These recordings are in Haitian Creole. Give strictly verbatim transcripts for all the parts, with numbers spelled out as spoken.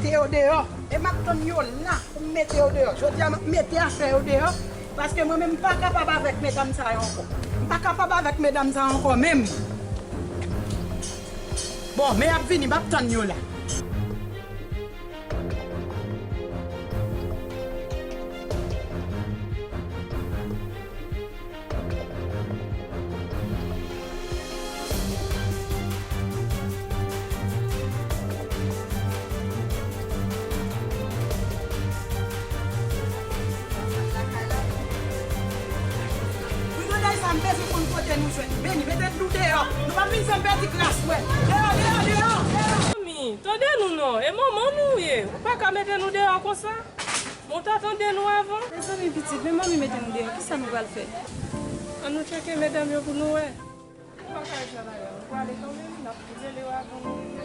Mete yo deyò. E m ap tann yo la pou m mete yo deyò. Jodi a, m ap mete afè yo deyò. Paske mwen menm, m pa kapab avèk medam sa yo ankò. M pa kapab avèk medam sa yo ankò menm. Bon, men y ap vini, m ap tann yo la. Wi, granday sa, m bezwen konn kote nou jwenn. Beni, mete nou deyò. Nou p ap vin fè m pèdi klas mwen. Deyò, deyò, deyò, deyò. Manmi, tande nou non. E manman nou ye. Ou pa ka mete nou deyò konsa. Bon, ta tande nou avan. Mezanmi pitit, men manmi mete nou deyò, kisa nou pral fè? Ann nou tcheke medam yo pou nou wè. Nou pa ka ret la dayè, nou prale kanmenm, n ap rele yo avan nou rive.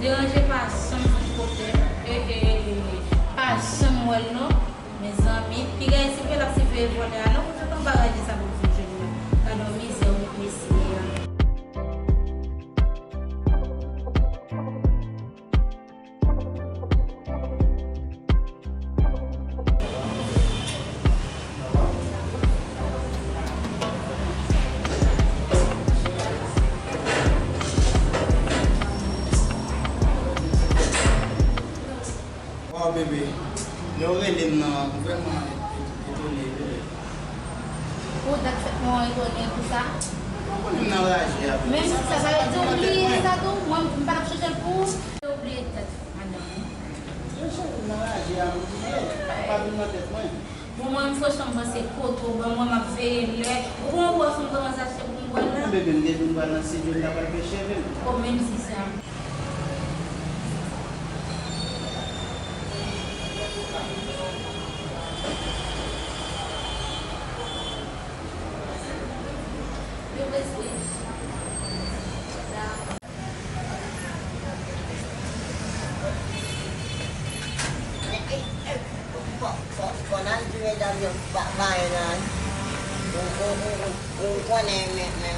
Deranje pa janm jwenn pwoblèm. E, e, e, pa janm wè l non. Mezanmi, piga e siveye l ap siveye vòlè a non. Kote w pran bagay de sa pou l vin jwenn mwen? Gade yon mizè ou met mesye a. Waw, bebe, lè w rele m nan, m vrèman etone, bebe. Ou dat fèt mwen etone pou sa? Ou konnen m nan raje a, bebe. Menm si sa, sa vle di ou bliye sa tou? Mwen, m pa t ap chanje l pou ou? Ou bliye dat fèt madanm ou? Wi cheri, m nan raje a, m bliye. Ou pa vin nan tèt mwen. Bon, mwen, m franchman, m panse kote w ban mwen, m ap veye lè. Ou konn bwasyon m kòmanse achte pou m bwè la? Bebe, m gen pou m pral nan estidyo, m ta pral fè cheve m. O, menm si sa. Yo prese. Fò, fò, fò n al di medam yo pa, pa en nan. Ou, ou, ou, ou, ou konnen, men, men,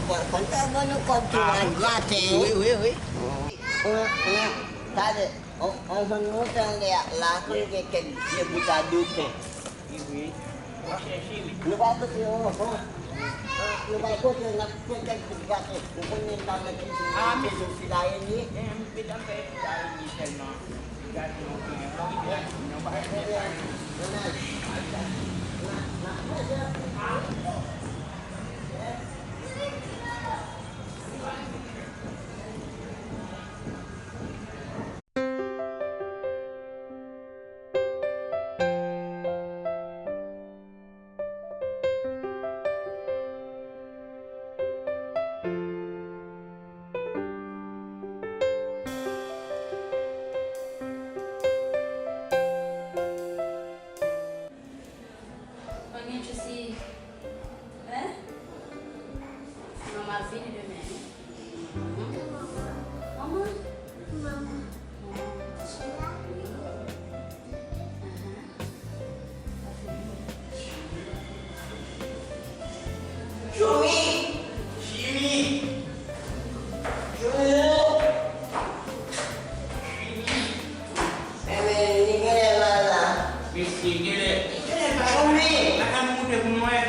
bon, konn fè ban nou kòb tou, ah, radyatè. Wi, wi, wi. Ou, ou, tande, ou, ou jwenn nou tande la, konn gen kèk vye bout a doutè. Wi, wi. W ap chèche, wi. Nou pa kote yo ankò. Nou pa kote yo, n ap fè kèk ti gate. Ou konnen m pa mèt kizine, ah, m peze sou larenye. Eh, medam fè sou larenye sèlman. Gate yo gen yon ide, yon bagay konsa. Pa gen sousi. Hein? Manman ap vini demen. Manman? Manman. Manman. Aha. Ap vini. Choumi! Choumi! Choumi! Enben, li genlè la la. Mesye, genlè. Li genlè pa la. Choumi! Lakay mwen moute pou mwen.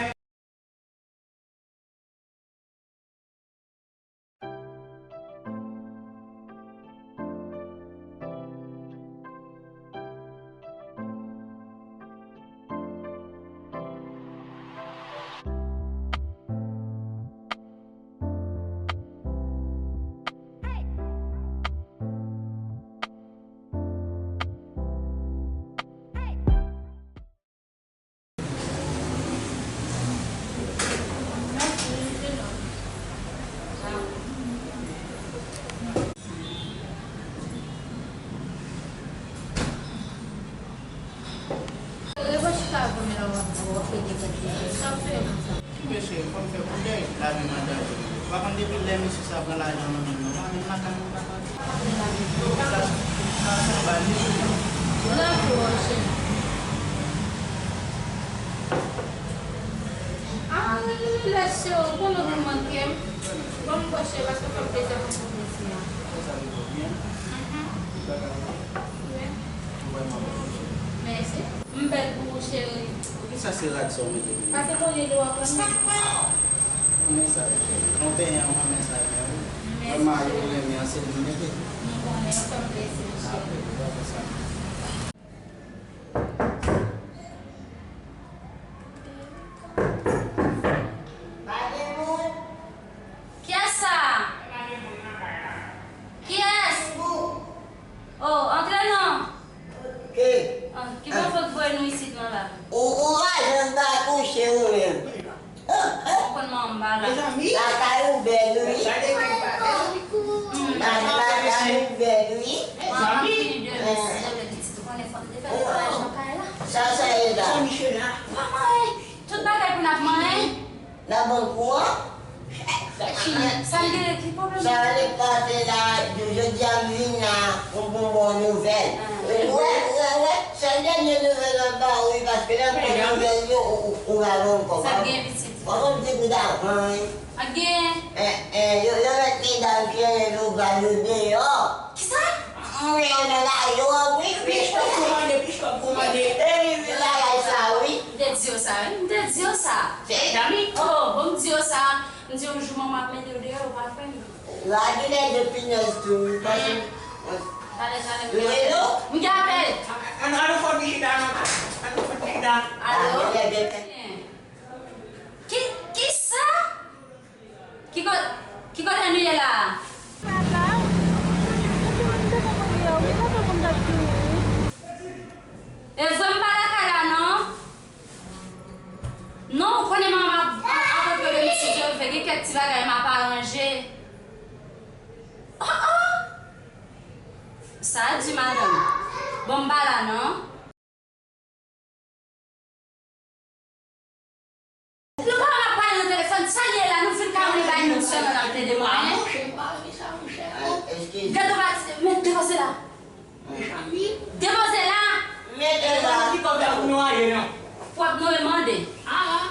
Pa konn depi lè mesye sa pran lajan nan men m nan. Pa menm lakay mwen pa ka. Sa, sa se yon bal li. Nan kou, cheri. Ah, lè cheri, konnen ou manke m. Bon, m bwè cheri, paske fè m plezi avè w pou plezi a. Sa se byen. Mhm. Wi. Mèsi. M bèl pou ou, cheri. Poukisa se rad sa w mete m? Pase kolye dlo a pou mwen. Men sa, yon penyen an, men sa, men wi. Mèsi, cheri. Mwen mayi ou renmen an, se li m mete. M konnen, ou fè m plezi, cheri. Apre, ou pa fè sa. Pa gen moun. Kiyès sa? Kiyès? Oh, antre non. Ke? Ah, ki bon fòk voye nou isit non la? Ou, ou pa janm pa kouche ou menm. Ou konn manman m pa la. Lakay ou bèl wi. Hmm. Lakay ou bèl wi. Manman m fini demen, si janm pitit ou konnen fòk m te fè netwayaj nan kay la. Sa, sa ye la? Manman, eh, tout bagay pou n ap manyen. Nan bon kou an. Sa l gen ki pwoblèm? Sa l pase la, jodi a m vin la, pou m ba w nouvèl. Ah. Wè, wè, wè, se dènye nouvèl m ap ba w wi, paske lè m pran nouvèl yo, ou, ou, ou pa bon kòb. Sa l gen pitit? Mwen konn ti bout avan wi. Ak gen? Eh, eh, yo, yo mèt medam ki rele Louvra yo deyò. Kisa? Mwen nan la yo wi. Pich kòb pou mande, pich kòb pou mande. E wi, wi, bagay sa wi. M te di yo sa wi, m te di yo sa. Se dami. Oh, bon, m di yo sa. M di yon jou manman ap mete yo deyò, ou pa kwè m. Lage nèg yo pinèz tou wi, paske. Talè, talè, m gen apèl. Wi, non? M gen apèl. An, an, an nou fè ti chita, non? An nou fè ti chita. Alo? Ki, kisa? Ki ko-, ki kote nou ye la a? Papa, epi mwen te konprann yè wi, papa konn t ap di wi. E vre m pa lakay la non. Non, ou konnen manman m ap, ap, ap antre de mesye Jovè, gen kèk ti bagay m ap aranje. Oh, oh! Sa di madanm. Bon, m pa la non. Nou pa wè m ap pale nan telefòn, sa l ye la, nou fin ka vin bay nou sèlman n ap tande mwen, en? Gade w pati, men depoze la. Depoze la. Mete la. Ki kòb la pou nou ale non? Pwòp nou e mande.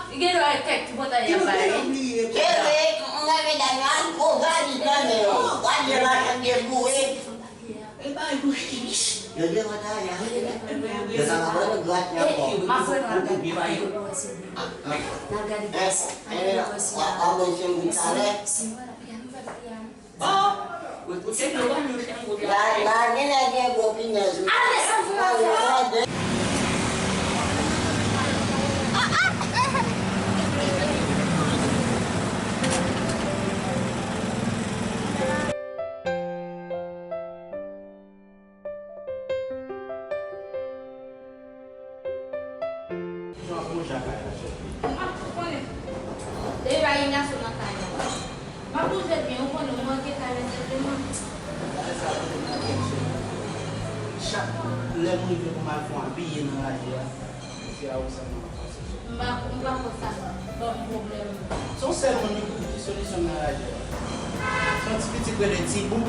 Li gen dwa e kèk ti pòtay y ap bay li. Se vre, on a medam yo al gwo valiz nan men yo. Gade machann de boure. E bay bouch ki lis. Yo devan ta ya. Yo ta va pran grat la ankò. M ap voye nou al gade bagay yo pou wè si vre. N al gade plis. N al gade plis. W ap mwen fè m bout talè. Si nou wè la, piga nou fè piga nou. Bon. Ou se nou wè nou fè m bout la. La, la, gen la gen gwo pinèz. Ale, sa vre, sa vre. Jan ap manje a kay la, chèf. M ap tou konnen. Depi pa gen gason nan kay la. M ap manje byen, ou konnen, ou manke kay la sèlman. Gade sa, pou mwen, chèf. Chak lè m rive pou m al fè yon abiye nan raje a, se a ou sa m ap pase. M pa, m pa kwè sa ban m pwoblèm. Se yon sèl moun ki, ki solisyon nan raje a. Se yon ti pitit rele Ti Bouk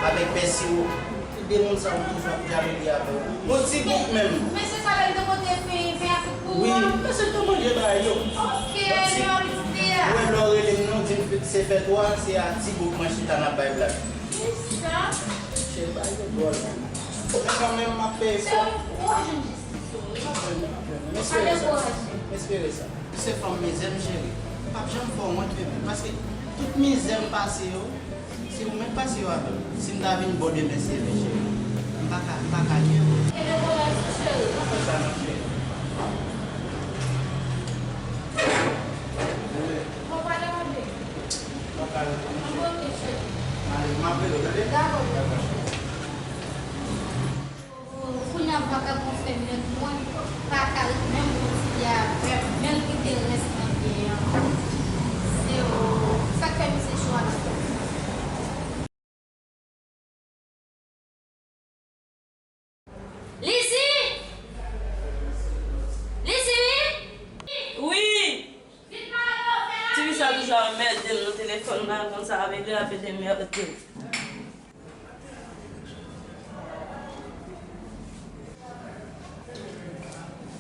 avèk Pè Siwo. Se de moun sa yo toujou ap djabili avè w. Bon, Ti Bouk menm. Men se sa lè m te pote pen, pen Afrik pou ou an? Wi, men se tou manje bagay yo. Ok, men m ap di a. Ou wè lè w rele m non, di m se fèt ou a, se a Ti Bouk mwen chita n ap bay blag. Kisa? Cheri, bagay yo dwòl menm. Men kanmenm, m ap peye fò. Se ou, ou ap jwenn jistis ou, wi. M ap jwenn, m ap jwenn. M espere sa. M espere sa. Ou se fanm mizè m, cheri. M p ap janm fè w wont, bebe. Paske tout mizè m pase yo, se ou menm k pase yo avè m. Si m ta vin bon demen, se vre, cheri. M pa ka, m pa ka nye w. Kenbe kouwaj tou, cheri. Pa fè sa non, cheri. Bebe. Bon, pa deranje. M pa ka rete non, cheri. Ok, cheri. Ale, m ap rele w, tande? Dakò. Dakò, cheri. Kounye a vagabon fè mèt mwen pa ka ret menm kontinye avè m, menm kite rès nan byen an. Se ou, sa k fè misye cho a la. Lizzy! Lizzy, wi! Wi! Ti fi sa toujou ap anmède m nan Telefòn la konsa avèk li ap pete mèd.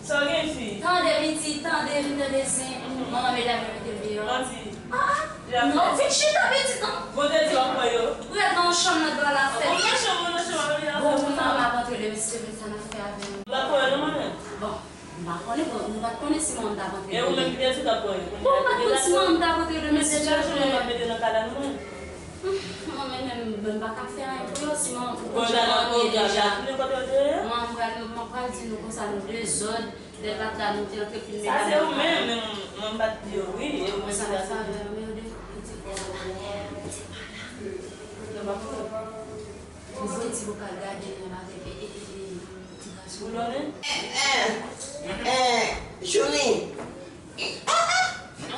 Sa w gen, fi? Tande, pitit, tande, vin tande zen. Manman medam yo mete m deyò. Manti. Ah, ah. Non, vin chita, pitit, non. Bon, te di w ap pran yo. Ou ret nan yon chanm nan dwa la fèt. Ou nan chanm, ou nan chanm, ou nan chanm. Bon, pou manman ap antre demen, si Dye vle, sa n ap fè avè l. Ou ap pran yo, non, manman? Bon. M pa konnen, bon, nou pa t konnen si manman m t ap antre demen. E ou menm ki te di w t ap pran yo? Bon, m pa t konn si manman m t ap antre demen, si Dye vle. Manman m ap mete nan kay la, non, mwen. Manman m menm, m pa ka fè anyen pou yo, si manman m, bon, jan manman m ye deja. Manman m pral, m pral di nou konsa, nou dezòd, lè l pa t la, nou te antre fin medam. Sa se ou menm, men mwen m pa t di yo, wi, e ou menm ki t ap di. Konsa, sa, merde, pitit. Ou voye ti vokal gade menm avèk, e, e, e, e, ti gason. Ou donnen? Eh, eh, eh, Jouni. Ah, ah.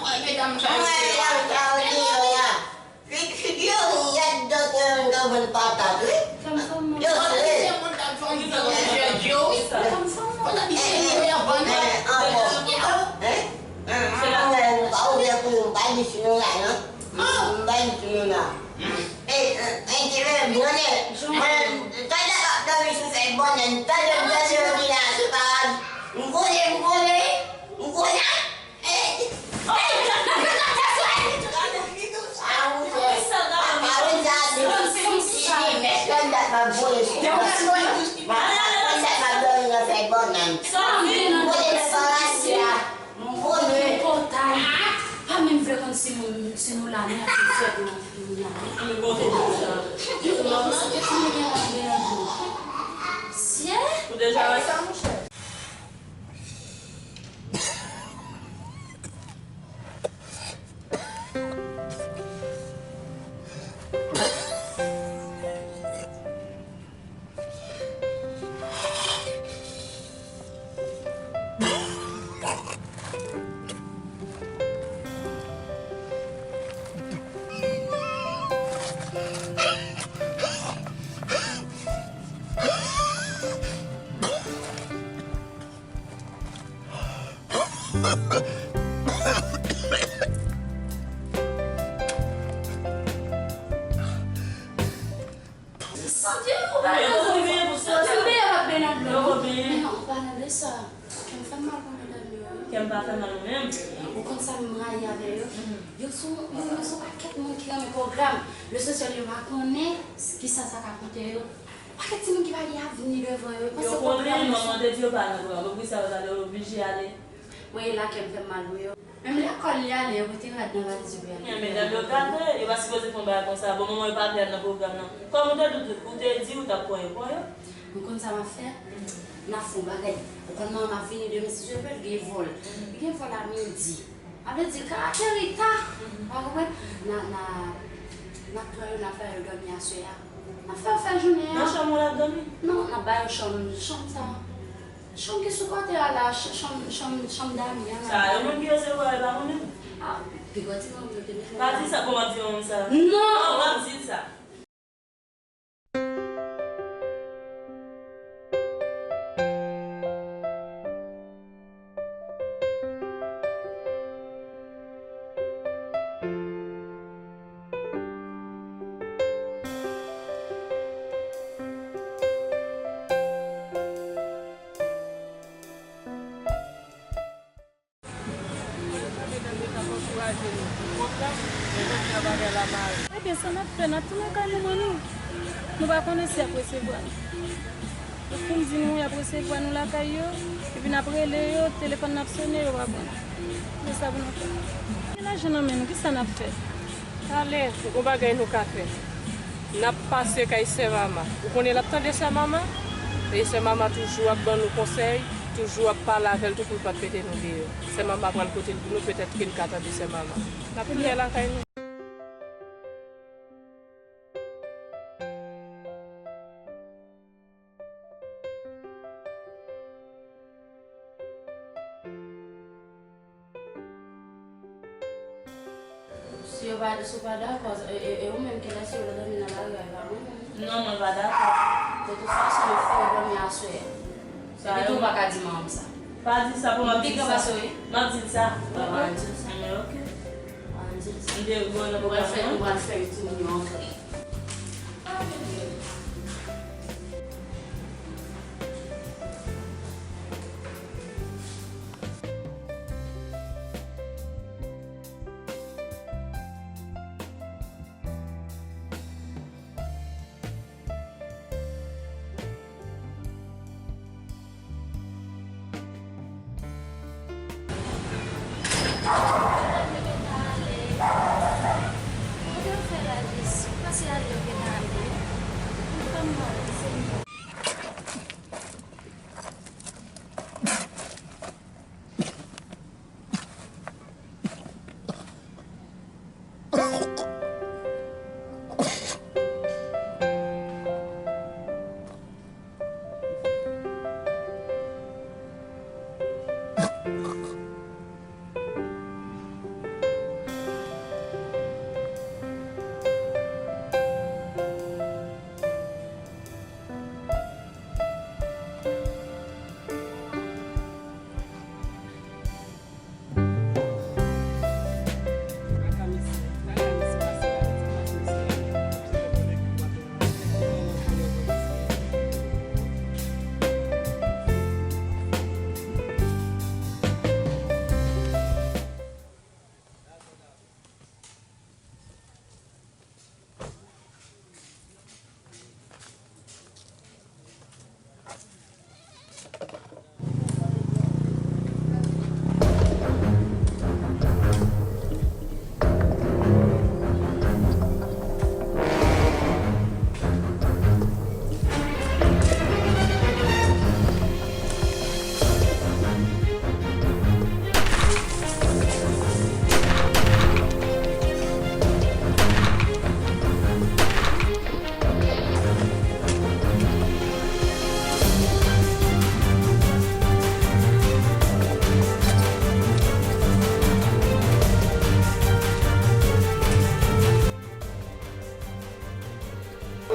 Mwen, medam sa yo. Mwen, medam sa yo deyò la. Fi-, figi yo red dan ke yon granmoun patat, wi. Yo red. Konn abitye moun k ap fè yon ti jèjè yo, wi. Konn abitye moun yo vann. Eh, ankò. Hein? Mwen, mwen, mwen pa ouvè pou nou, pa di si nou la, non. M pa di si nou la. E, e, e, ki lè, mwen, mwen, tande w ap dòmi sou fèy bannann, tande m tande w di la, se pa, m konnen, m konnen, m konnen. E, e, a, ou fè, a, ou fè, a, ou fè, a, ou fè, m ap voye sou, m ap, m ap dòmi nan fèy bannann. M konnen se pa rasi a. Mwen potay. Pa menm vle konn si nou, si nou la, nou ap fè fèt nou, nou la. Yo, yo, yo, yo, yo, yo. Sye? Ou deja wè sa, monchè? Santi ou pa nan zòn. Santi ou pa nan zòn. Men an palan de sa, kè m fè m mal pou medam yo, wi. Kè m pa fè mal ou menm. Ou konn sa m rayi avè yo? Yo se yon, yo, yo se yon pakèt moun ki renmen pwogram. Lesosyal yo pa konnen kisa sa ka koute yo. Pakèt timoun ki pa gen avni devan yo. Yo konnen, manman te di yo pa nan pwogram. Poukisa yo ta oblije ale? Mwen, e la kè m fè m mal pou yo. Menm lekòl li ale, yo mete rad nan valiz li pou y ale. Men medam yo gate, yo pa sipoze fè yon bagay konsa. Bon, manman yo pa vle al nan pwogram nan. Kòm ou te di, ou te di ou t ap pran yo, pran yo. Ou konn sa m ap fè? M ap fè yon bagay. Ou konn manman m ap vini demen, si Dye vle, l gen vòl. Li gen vòl a midi. A vle di, l ka ateri ta. Ou konprann? N a, n a, n ap pran yo, n ap fè yo dòmi aswè a. N ap fè yo fè jounen an. Nan chanm ou l ap dòmi? Non, n ap ba yo chanm, chanm sa. Chanm ki sou kote a la, ch-, chanm, chanm, chanm dami an la. Sa yo menm ki resevwa yo, e pa mwen menm. Ah, pi gwo ti manmi yo te mete. Pa di sa, kòman di yon moun sa? Non! Non, pa di sa. Ebyen, sa n ap fè, n ap tounen kay manman nou. Nou pa konnen si y ap resevwa nou. Yo fin di nou y ap resevwa nou lakay yo, epi n ap rele yo, telefòn n ap sone, yo pa pran. Men sa pou nou fè. Gen lajan nan men nou, kisa n ap fè? Talè, gon bagay nou ka fè. N ap pase kay sè Mama. Ou konnen l ap tande sè Mama? E sè Mama toujou ap ban nou konsèy, toujou ap pale avè l tou pou l pa t mete nou deyò. Sè Mama pral pote l pou nou, petèt ke l ka tande sè Mama. N ap tounen lakay nou. Si yo pa, si w pa dakò, e, e, e ou menm ki lèse yo dòmi nan lari a, e pa mwen menm. Non, mwen pa dakò. De tout fason, yo fè yo dòmi aswè a. Epi tou, ou pa ka di manman m sa. Pa di sa pou m ap di l sa. M ap di l sa. Bon, al di l sa. Men, ok. Al di l sa. Nou pral fè, nou pral fè yon ti moun yo antre.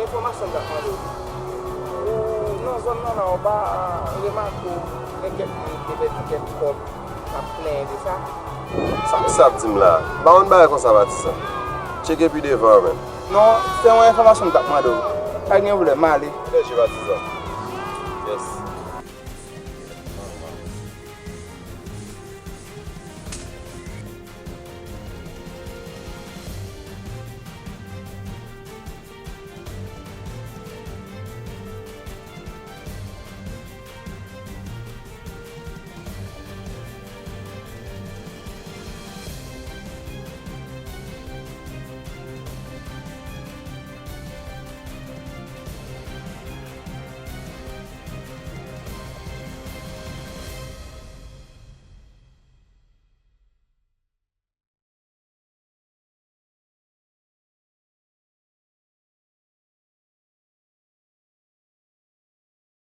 Enfòmasyon m t ap mande w. Ou nan zòn nan la, ou pa remake w gen kèk moun ki te pèdi kèk kòb k ap plenyen de sa? Sa misye ap di m la? M pa konn bagay konsa, patizan. Tcheke pi devan an menm. Non, se yon enfòmasyon m t ap mande w. Pa gen pwoblèm, m ale. Mèsi, patizan. Mèsi.